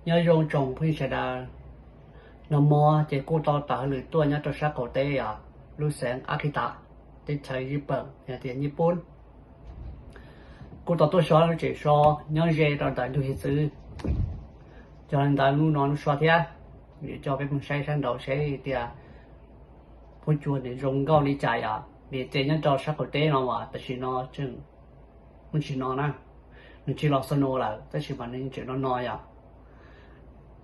Nyob zoo tsoom phooj ywg sawv daws, nag hmo ces kuj tau tawm hauj lwm tuaj nyob rau sab qaum teb os, lub xeev Akita, teb chaws Nyij Pooj, tias Nyij Pooj. Kuj tau tuaj so lub tsev so nyob ze rau ntawm ntug hiav txwv. Yog li ntawd hnub no lub so thiab, yuav coj peb mus saib sab nraud seb tias huab cua nws zoo nkauj li cas yom. Vim tias nyob rau sab qaum teb no as tam sim no tseem, tam sim no na, nws tsis los snow lawm tab sis mas nws tseem no no yom.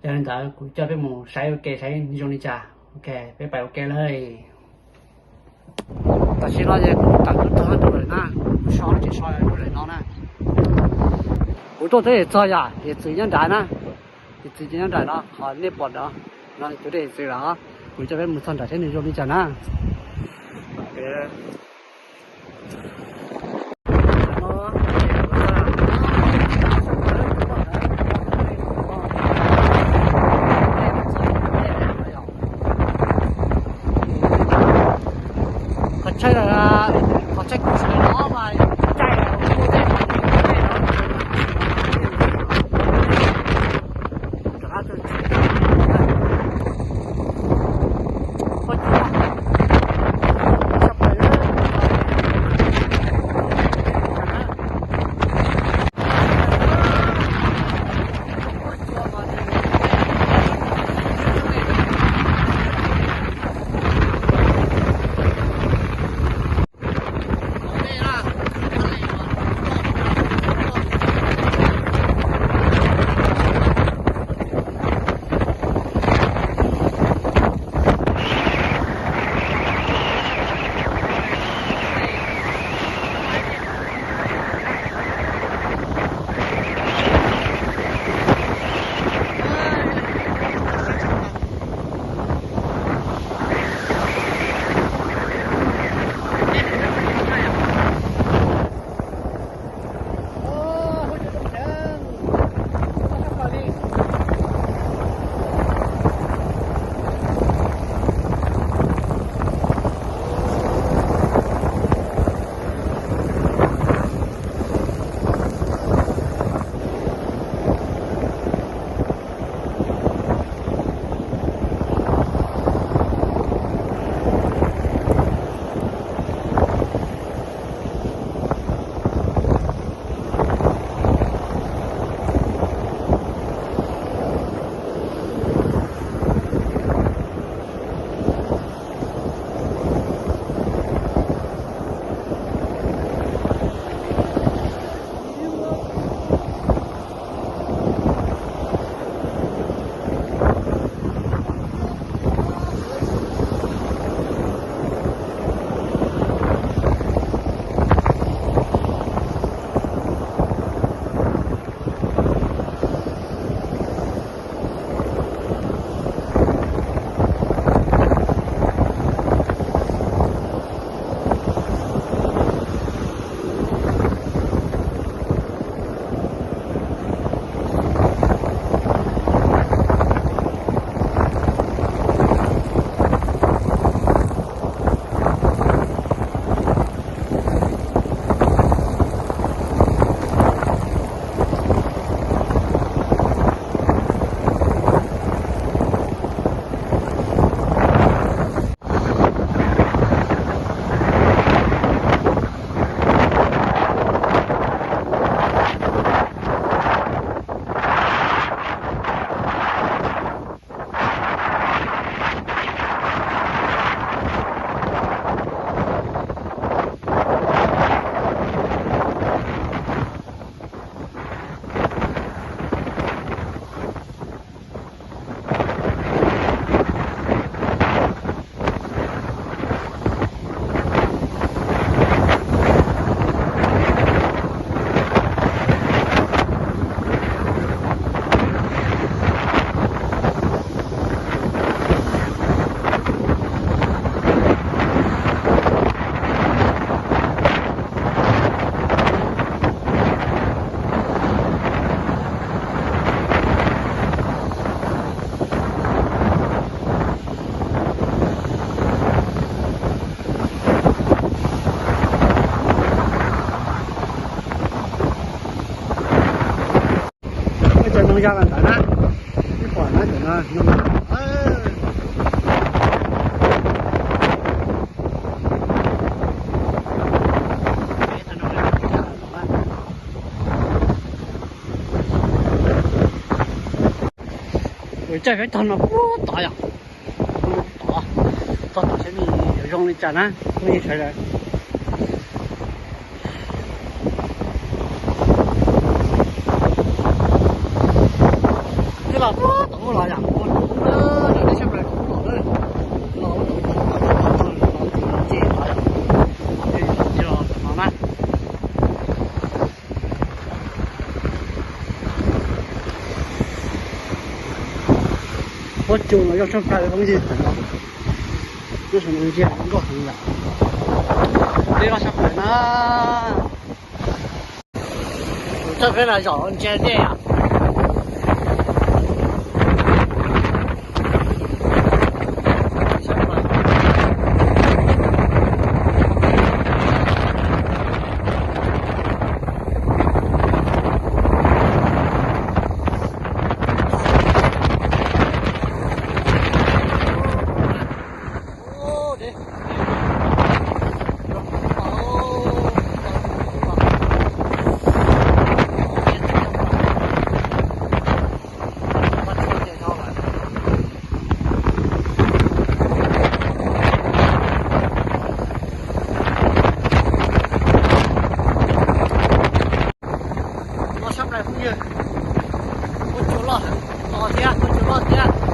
Yog li ntawd kuv coj peb mus saib ua ke saib zoo li cas. Ok, peb pais ua ke lawm. Tam sim no ces kuv tawm tuaj txog rau lawm na, kuv so tsev so rau lawm no na. Kuv tuaj teb txog yom, hiav txwv nyob nrad na, hiav txwv ces nyob nrad no, qhov nej pom no, no cov hiav txwv lawm. Kuv coj peb mus txog nrad seb nws zoo li cas na. Qhov chaw, qhov chaw kuv sawv no mas caij kuv tej Cov Hmoob Yaj los ntawd na, Cov no, ua caij peb tog no puag tod yom. Tod, tod tod saib nej yuav zoo li cas na, nej sawv daws. Twb los puag tom ub los yom, puag tom ub na, nej saib plaws tom ub los na. Los ub los, los tom ub los, los tom ub los ces los yom. Ces los tom no na. Huab cua no yog tshaj plaws phooj ywg, nyob saum no ntsia nkauj heev yom. Dej loj tshaj plaws na. Txoj peb los zaum ntsia dej yom. Los sab nraim phooj ywg, huab cua loj heev, to thiab, huab cua loj thiab.